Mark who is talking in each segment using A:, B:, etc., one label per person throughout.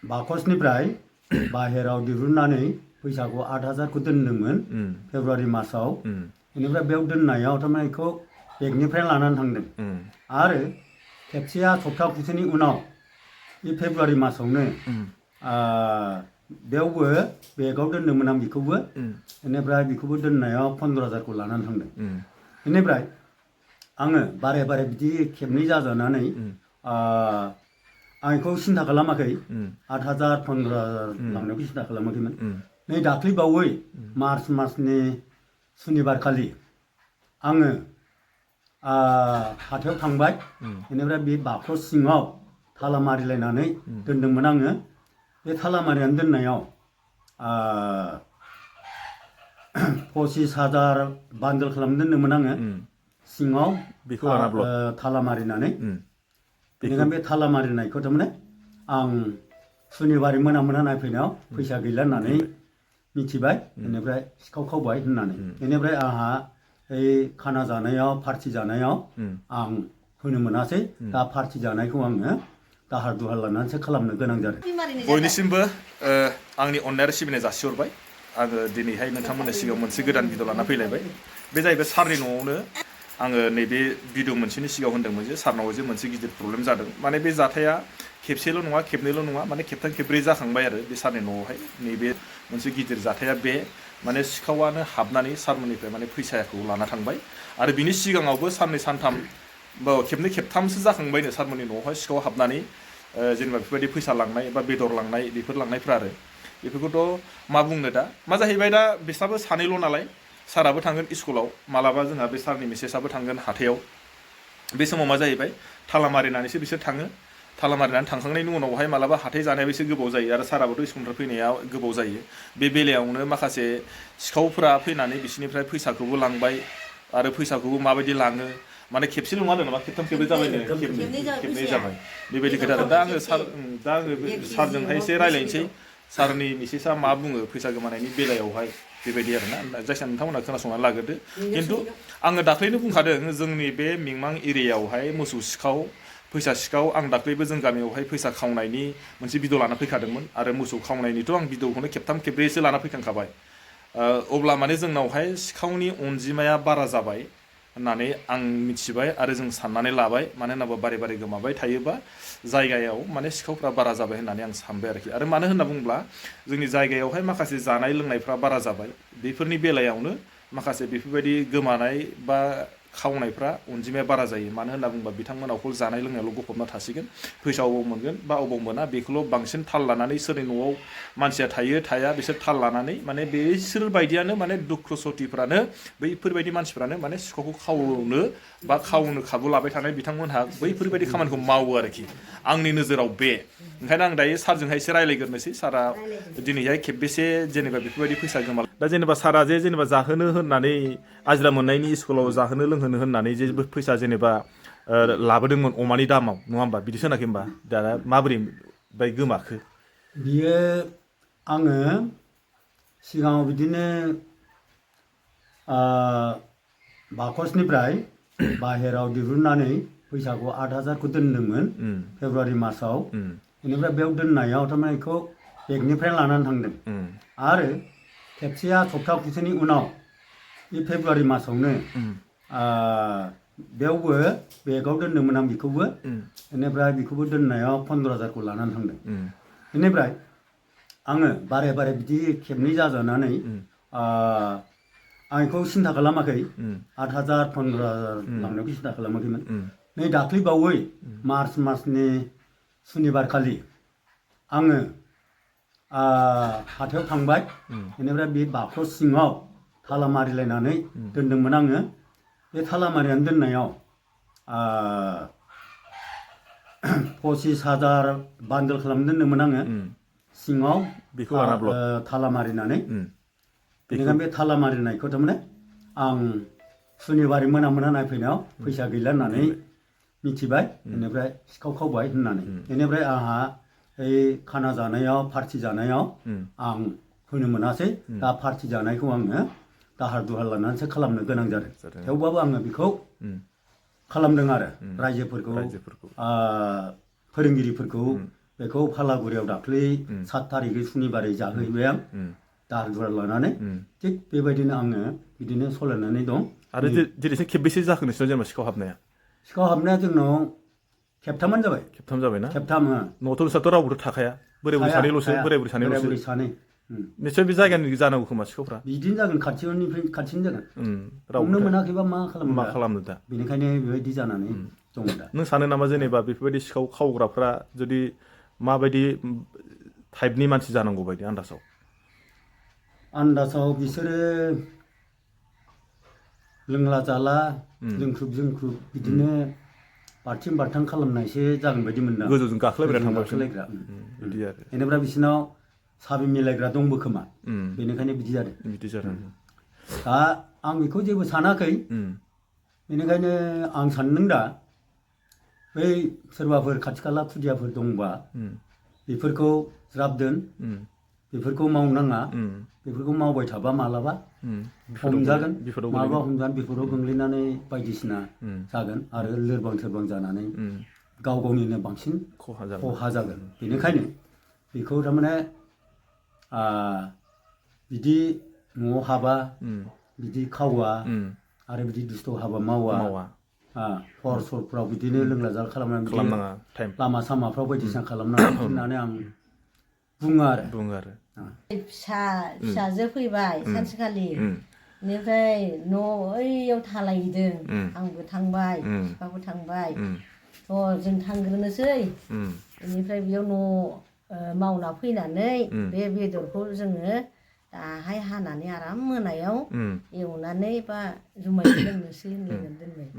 A: बाकसनिफ्राय बाहेराव दिहुननानै फैसाखौ 8,000खौ दोनदोंमोन फेब्रुवारि मासाव बेनिफ्राय बेयाव दोननायाव थारमाने बेखौ बेगनिफ्राय लानानै थांदों आरो खेबसेया सप्ता खनसेनि उनाव बे फेब्रुवारि मासावनो बेयावबो बेगाव दोनदोंमोन आं बेखौबो बेनिफ्राय बेखौबो दोननायाव 15,000खौ लानानै थांदों बेनिफ्राय आङो बारे बारे बिदि खेबनै जाजानानै आं बेखौ सिन्था खालामाखै 8,000 15,000 लांनायखौ सिन्था खालामाखैमोन नै दाख्लै बावै मार्च मासनि सुनिबारखालि आङो हाथायाव थांबाय बेनिफ्राय बे बाकस सिङाव थाला मारिलायनानै दोनदोंमोन आङो बे थाला मारिनानै दोननायाव 25,000 बान्दोल खालामना दोनदोंमोन आङो सिङाव
B: बेखौ लाना ब्लक
A: थाला मारिनानै बेनिखायनो बे थाला मारिनायखौ थारमाने आं सुनिबारै मोना नायफैनायाव फैसा गैला होननानै मिथिबाय बेनिफ्राय सिखाव खावबाय होननानै बेनिफ्राय आंहा ओइ खाना जानायाव पार्टि जानायाव आं होनो मोनासै दा पार्टि जानायखौ आङो दाहार दुहार लानानैसो खालामनो गोनां जादों
B: बयनिसिमबो आंनि अननाय आरो सिबिनाय जासिहरबाय आङो दिनैहाय नोंथांमोननि सिगाङाव मोनसे गोदान भिडिअ लाना फैलायबाय बे जाहैबाय सारनि न'आवनो आङो नैबे भिडिअ मोनसेनि सिगाङाव होनदोंमोन जे सारनाव जे मोनसे गिदिर प्रब्लेम जादों माने बे जाथाया खेबसेल' नङा खेबनैल' नङा माने खेबथाम खेबब्रै जाखांबाय आरो बे सारनि न'आवहाय नैबे मोनसे गिदिर जाथाया बे माने सिखावानो हाबनानै सारमोननिफ्राय माने फैसाखौ लाना थांबाय आरो बिनि सिगाङावबो साननै सानथाम खेबनै खेबथामसो जाखांबायनो सारमोननि न'आवहाय सिखाव हाबनानै जेनेबा बेफोरबायदि फैसा लांनाय बा बेदर लांनाय बेफोर लांनायफ्रा आरो बेफोरखौथ' मा बुंनो दा मा जाहैबाय दा बिस्राबो सानैल' नालाय साराबो थांगोन स्कुलाव मालाबा जोंहा बे सारनि मिसेसआबो थांगोन हाथायाव बे समाव मा जाहैबाय थाला मारिनानैसो बिसोर थाङो थाला मारिनानै थांखांनायनि उनावहाय मालाबा हाथाय जानायाव एसे गोबाव जायो आरो साराबोथ' स्कुलनिफ्राय फैनाया गोबाव जायो बे बेलायावनो माखासे सिखावफोरा फैनानै बिसोरनिफ्राय फैसाखौबो लांबाय आरो फैसाखौबो माबायदि लाङो माने खेबसेल' नङा नामा खेबथाम खेबब्रै जाबायनो खेबनै जाबाय बेबायदि खोथा आरो दा आङो सारजोंहाय एसे रायज्लायनोसै सारनि मिसेसआ मा बुङो फैसा गोमानायनि बेलायावहाय बेबायदि आरोना जायखिया नोंथांमोना खोनासंनानै लाग्रोदो खिन्थु आङो दाख्लैनो बुंखादों जोंनि बे मिंमां एरियायावहाय मोसौ सिखाव फैसा सिखाव आं दाख्लैबो जों गामियावहाय फैसा खावनायनि मोनसे भिडिअ लाना फैखादोंमोन आरो मोसौ खावनायनिथ' आं भिडिअखौनो खेबथाम खेबब्रैसो लाना फैखांखाबाय अब्ला माने जोंनावहाय सिखावनि अनजिमाया बारा जाबाय होननानै आं मिथिबाय आरो जों साननानै लाबाय मानो होनोबा बारे बारे गोमाबाय थायोबा जायगायाव माने सिखावफ्रा बारा जाबाय होननानै आं सानबाय आरोखि आरो मानो होनना बुङोब्ला जोंनि जायगायावहाय माखासे जानाय लोंनायफ्रा बारा जाबाय बेफोरनि बेलायावनो माखासे बेफोरबायदि गोमानाय बा खावनायफ्रा अनजिमाया बारा जायो मानो होनना बुङोबा बिथांमोना अकल जानाय लोंनायावल' गफबना थासिगोन फैसा अबाव मोनगोन बा अबाव मोना बेखौल' बांसिन थाल लानानै सोरनि न'आव मानसिया थायो थाया बिसोर थाल लानानै माने बिसोर बायदियानो माने दुखु सथिफ्रानो बैफोरबायदि मानसिफ्रानो माने सिखावखौ खावनो बा खावनो खाबु लाबाय थानाय बिथांमोनहा बैफोरबायदि खामानिखौ मावो आरोखि आंनि नोजोराव बे ओंखायनो आं दायो सारजोंहाय एसे रायज्लायग्रोनोसै सारा दिनैहाय खेबबेसे जेनेबा बेफोरबायदि फैसा गोमा दा जेनेबा सारा जे जेनेबा जाहोनो होननानै आजिरा मोननायनि स्कुलाव जाहोनो लोंहोनो होननानै जे फैसा जेनेबा लाबोदोंमोन अमानि दामाव नङा होमबा बिदिसो होनाखै होमबा दा माबोरै बाय गोमाखो
A: बियो आङो सिगाङाव बिदिनो बाकसनिफ्राय बाहेराव दिहुननानै फैसाखौ 8,000खौ दोनदोंमोन फेब्रुवारि मासाव बेनिफ्राय बेयाव दोननायाव थारमाने बेखौ बेगनिफ्राय लानानै थांदों आरो खेबसेया सप्ता खनसेनि उनाव बे फेब्रुवारि मासावनो बेयावबो बेगाव दोनदोंमोन आं बेखौबो बेनिफ्राय बेखौबो दोननायाव 15,000खौ लानानै थांदों बेनिफ्राय आङो बारे बारे बिदि खेबनै जाजानानै आं बेखौ सिन्था खालामाखै 8,000 15,000 लांनायखौ सिन्था खालामाखैमोन नै दाख्लै बावै मार्च मासनि सुनिबारखालि आङो हाथायाव थांबाय बेनिफ्राय बे बाकस सिङाव थाला मारिलायनानै दोनदोंमोन आङो बे थाला मारिनानै दोननायाव 25,000 बान्दोल खालामना दोनदोंमोन आङो सिङाव
B: बेखौ लाना ब्लक
A: थाला मारिनानै बेनिखायनो बे थाला मारिनायखौ थारमाने आं सुनिबारै मोना नायफैनायाव फैसा गैला होननानै मिथिबाय बेनिफ्राय सिखाव खावबाय होननानै बेनिफ्राय आंहा ओइ खाना जानायाव पार्टि जानायाव आं होनो मोनासै दा पार्टि जानायखौ आङो दाहार दुहार लानानैसो खालामनो गोनां जादों थेवबाबो आङो बेखौ खालामदों आरो रायजोफोरखौ फोरोंगिरिफोरखौ बेखौ फालागुरियाव दाख्लै 7 थारिखै सुनिबारै जाहैबाय आं दाहार दुहार लानानै थिग बेबायदिनो आङो बिदिनो सलायनानै दं
B: आरो दिनैसिम खेबबेसे जाखो नोंसिनाव जेनेबा सिखाव हाबनाया
A: सिखाव हाबनाया जोंनाव खेबथामानो जाबाय
B: खेबथाम जाबायना
A: खेबथाम
B: न'आवथ' नोंस्राथ' रावबोथ' थाखाया बोराय बुरै सानैल'सो बोराय बुरै सानैल'सो
A: बोराय सानै
B: निश्चय बे जायगानि जानांगौ खोमा सिखावफ्रा
A: बिदिनो जागोन खाथिनिफ्राय खाथिनि जागोन
B: रावबो
A: हमनो मोनाखैबा मा
B: मा
A: खालामनो
B: खालामनो दा
A: बेनिखायनो बेबायदि जानानै दङ दा
B: नों सानो नामा जेनेबा बेफोरबायदि सिखाव खावग्राफ्रा जुदि माबायदि टाइपनि मानसि जानांगौ बायदि
A: आन्दाजाव बिसोरो लोंला जाला लोंख्रुब जोंख्रुब बिदिनो बारथिं बारथां खालामनायसो जागोन बायदि मोनदों
B: गोजौजों गाखोलायग्रा थांबा
A: गाखोलायग्रा
B: बिदि आरो
A: बेनिफ्राय बिसोरनाव साबि मिलायग्रा दंबो खोमा बेनिखायनो बिदि जादों
B: बिदि जादों
A: दा आं बेखौ जेबो सानाखै बेनिखायनो आं सानदों दा बै सोरबाफोर खाथि खाला खुदियाफोर दंबा बेफोरखौ ज्राब दोन बेफोरखौ मावनाङा बेफोरखौ मावबाय थाबा मालाबा हमजागोन मालाबा हमजागोन बेफोराव गोग्लैनानै बायदिसिना जागोन आरो लोरबां सोरबां जानानै गाव गावनिनो बांसिन खहा जागोन बेनिखायनो बेखौ थारमाने बिदि न'आव हाबा बिदि खावा आरो बिदि दुस्थ' हाबा मावा हर सरफ्राव बिदिनो लोंला जाला खालामनानै लामा सामाफ्राव बायदिसिना खालामनाङा होननानै आं बुङो आरो
C: फिसाजो फैबाय सानसेखालि बेनिफ्राय न' ओइयाव थालायदों आंबो थांबाय बिफाबो थांबाय जों थांग्रोनोसै बेनिफ्राय बेयाव न' मावना फैनानै बे बेदरखौ जोङो दाहाय हानानै आराम मोनायाव एवनानै बा जुमाय लोंनोसै होननानै दोनबाय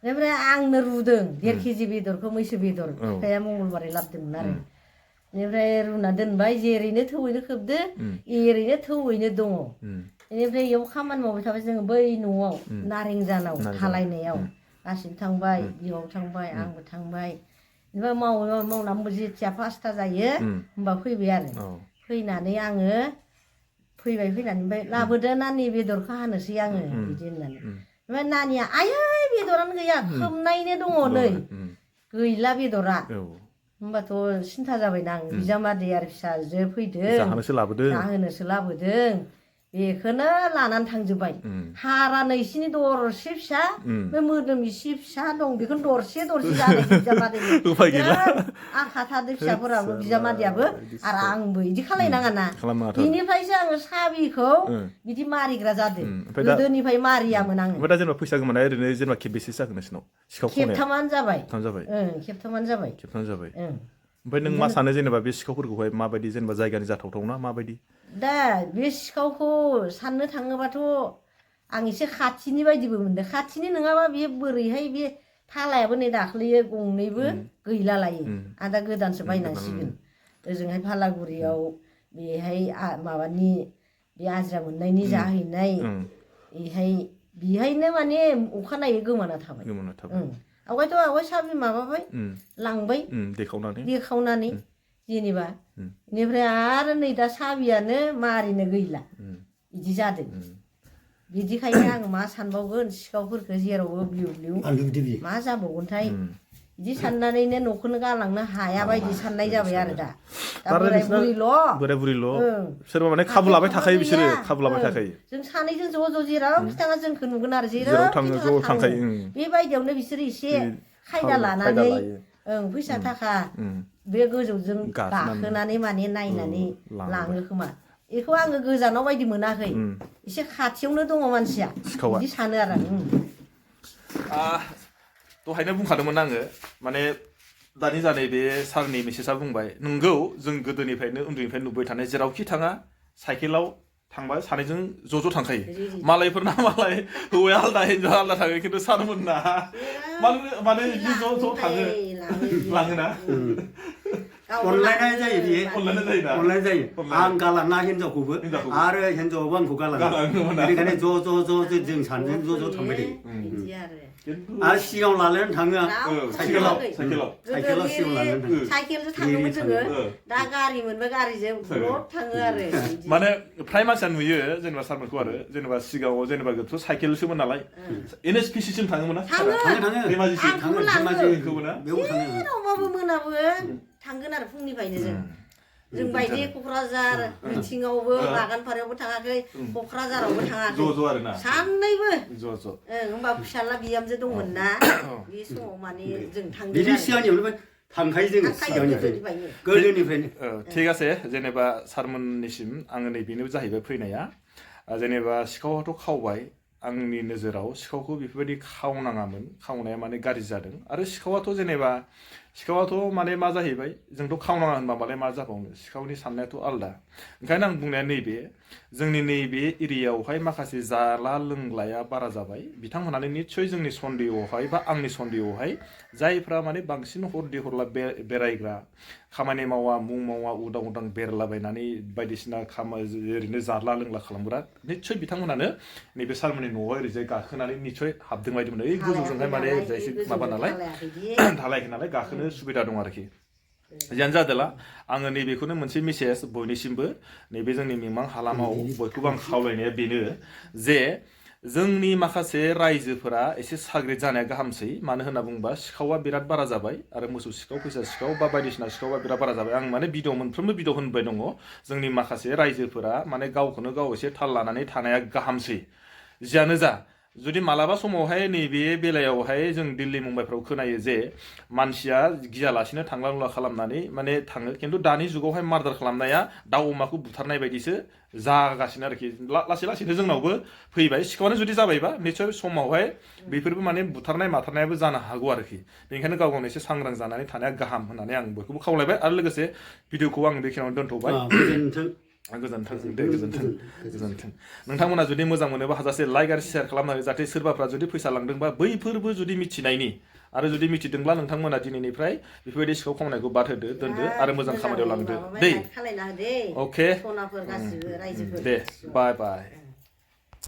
C: बेनिफ्राय आंनो रुदों 1.5 केजि बेदरखौ मैसो बेदर बिफाया मंगलबारै लाबोदोंमोन आरो बेनिफ्राय रुना दोनबाय जेरैनो थौयैनो खोबदो एरैनो थौयैनो दङ बेनिफ्राय बेयाव खामानि मावबाय थाबाय जोङो बै न'आव नारें जानाव थालायनायाव गासिबो थांबाय बिहाव थांबाय आंबो थांबाय बेनिफ्राय मावनानै जेथिया 5ता जायो होमबा फैबाय आरो फैनानै आङो फैनानै ओमफ्राय लाबोदो नानि बेदरखौ हानोसै आङो बिदि होननानै ओमफ्राय नानिया आयै बेदरानो गैया खोबनायनो दङ नै गैला बेदरा होमबाथ' सिन्था जाबायना आं बिजामादै आरो फिसाजो फैदों जाहोनोसो लाबोदों बेखौनो लानानै थांजोब्बाय हारानो इसिनि दरसे फिसा बे मोदोम इसे फिसा दं बेखौनो दरसे जादों बिजामादै आखा थादों फिसाफोराबो बिजामादैयाबो आरो आंबो बिदि खालायनाङा ना बिनिफ्रायसो आङो साबिखौ बिदि मारिग्रा जादों गोदोनिफ्राय मारियामोन आङो
B: दा जेनेबा फैसा गोमानाय ओरैनो जेनेबा खेबबेसे जागोन नोंसिनाव सिखाव
C: खेबथामानो जाबाय
B: खेबथाम जाबाय ओमफ्राय नों मा सानो जेनेबा बे सिखावफोरखौहाय माबायदि जेनेबा जायगानि जाथावथावना माबायदि
C: दा बे सिखावखौ साननो थाङोबाथ' आं एसे खाथिनि बायदिबो मोनदों खाथिनि नङाबा बे बोरैहाय बे थालायाबो नै दाख्लैयो गंनैबो गैला लायो आं दा गोदानसो बायनांसिगोन ओजोंहाय फालागुरियाव बेहाय माबानि बे आजिरा मोननायनि जाहैनाय बेहायनो माने अखानायै गोमाना थाबाय आवगाय साबि माबाबाय लांबाय देखावनानै जेनेबा बेनिफ्राय आरो नै दा साबियानो मारिनो गैला बिदि जादों बिदिखायनो आं मा सानबावगोन सिखावफोरखौ जेरावबो ब्लिउ ब्लिउ मा जाबावगोनथाय बिदि साननानैनो न'खौनो गालांनो हाया बायदि साननाय जाबाय आरो दा बोराय बुरिल'
B: सोरबा माने खाबु लाबाय थाखायो बिसोरो खाबु लाबाय थाखायो
C: जों सानैजों ज' जेरावखि थाङा जोंखौ नुगोन आरो जेरावखि थाङायो बेबायदियावनो बिसोरो एसे खायदा लानानै फैसा थाखा बे गोजौजों गाखोनानै माने नायनानै लाङो खोमा बेखौ आङो गोजानाव बायदि मोनाखै एसे खाथियावनो दङ मानसिया बिदि सानो आरो
B: दहायनो बुंखादोंमोन आङो माने दानि जानाय बे सारनि मेसेजआ बुंबाय नंगौ जों गोदोनिफ्रायनो उन्दैनिफ्राय नुबाय थानाय जेरावखि थाङा साइकेलाव थांबा सानैजों ज' थांखायो मालायफोरना मालाय हौवाया आलदा हिन्जावआ आलदा थाङो खिन्थु सारमोनना माने बिदि ज' थाङो लाङोना
A: अनलायनाय जायो बियो अनलायनाय जायो आं गालाङा हिन्जावखौबो आरो हिन्जावाबो आंखौ गालाङा बेनिखायनो ज' जों सानैजों ज' थांबाय थायो
B: खिन्थु
A: आरो सिगाङाव लानानै थाङो आं
B: साइकेलाव
A: साइकेलाव सिगाङाव लानानै थाङो
C: साइकेलजों थाङोमोन जोङो दा गारि मोनबा गारिजों ब्लद थाङो आरो
B: माने फ्राय मानसिया नुयो जेनेबा सारमोनखौ आरो जेनेबा सिगाङाव जेनेबा गोथ' साइकेलसोमोन नालाय NSPC-सिम थाङोमोन ना
C: थाङो
B: धेमाजिसिम
A: थाङो धेमाजिखौबो ना बेयावबो थाङो
C: जेरावबाबो मोनाबो थांगोन आरो फुंनिफ्रायनो जों बायदि क'क्राझार मिथिङावबो बागानपारायावबो थाङाखै क'क्राझारावबो थाङाखै
B: ज' आरोना
C: सानैबो
B: ज'
C: होमबा फिसाला बिहामजो दंमोन ना बे समाव माने जों थांदों
A: बिदि सिगांनिफ्राय थांखायो जोङो सिगांनिफ्रायनो गोदोनिफ्रायनो
B: थिग আছে जेनेबा सारमोननिसिम आङो नैबेनो जाहैबाय फैनाया जेनेबा सिखावाथ' खावबाय आंनि नोजोराव सिखावखौ बेफोरबायदि खावनाङामोन खावनाया माने गाज्रि जादों आरो सिखावाथ' माने मा जाहैबाय जोंथ' खावनाङा होनबा मालाय मा जाबावनो सिखावनि साननायाथ' आलदा ओंखायनो आं बुंनाया नैबे जोंनि नैबे एरियायावहाय माखासे जाला लोंलाया बारा जाबाय बिथांमोनानो निस्सय जोंनि सन्देहआवहाय बा आंनि सन्देहआवहाय जायफ्रा माने बांसिन हरदि हरला बेरायग्रा खामानि मावा मुं मावा उदां उदां बेरलाबायनानै बायदिसिना ओरैनो जाला लोंला खालामग्रा निस्सय बिथांमोनानो नैबे सारमोननि न'आव ओरैजाय गाखोनानै निस्सय हाबदों बायदिमोन ओइ गोजौजोंहाय माने एसे माबा नालाय ढालायखै नालाय गाखोनो सुबिदा दं आरोखि जियानो जादोला आङो नैबेखौनो मोनसे मेसेज बयनिसिमबो नैबे जोंनि मिमां हालामाव बयखौबो आं खावलायनाया बेनो जे जोंनि माखासे रायजोफोरा एसे साग्रिद जानाया गाहामसै मानो होनना बुङोबा सिखावा बिराद बारा जाबाय आरो मोसौ सिखाव फैसा सिखाव बा बायदिसिना सिखावा बिराद बारा जाबाय आं माने मोनफ्रोमबो भिडिअ होनबाय दङ जोंनि माखासे रायजोफोरा माने गावखौनो गाव एसे थाल लानानै थानाया गाहामसै जियानो जा जुदि मालाबा समावहाय नैबे बेलायावहाय जों दिल्ली मुम्बाइफ्राव खोनायो जे मानसिया गियालासिनो थांला लुला खालामनानै माने थाङो खिन्थु दानि जुगावहाय मार्डार खालामनाया दाउ अमाखौ बुथारनाय बायदिसो जागासिनो आरोखि लासै लासैनो जोंनावबो फैबाय सिखावानो जुदि जाबायबा निस्सय समावहाय बेफोरबो माने बुथारनाय माथारनायाबो जानो हागौ आरोखि बेनिखायनो गाव गावनो एसे सांग्रां जानानै थानाया गाहाम होननानै आं बयखौबो खावलायबाय आरो लोगोसे भिडिअखौ आं बेखिनियावनो दोनथ'बाय गोजोन्थों नोंथांमोना जुदि मोजां मोनोबा हाजासे लाइक आरो शेयार खालामनानै जाहाथे सोरबाफ्रा जुदि फैसा लांदोंबा बैफोरबो जुदि मिथिनायनि आरो जुदि मिथिदोंब्ला नोंथांमोना दिनैनिफ्राय बेफोरबायदि सिखाव खावनायखौ बाद होदो दोनदो आरो मोजां खामानियाव लांदो दै अके दे बाय बाय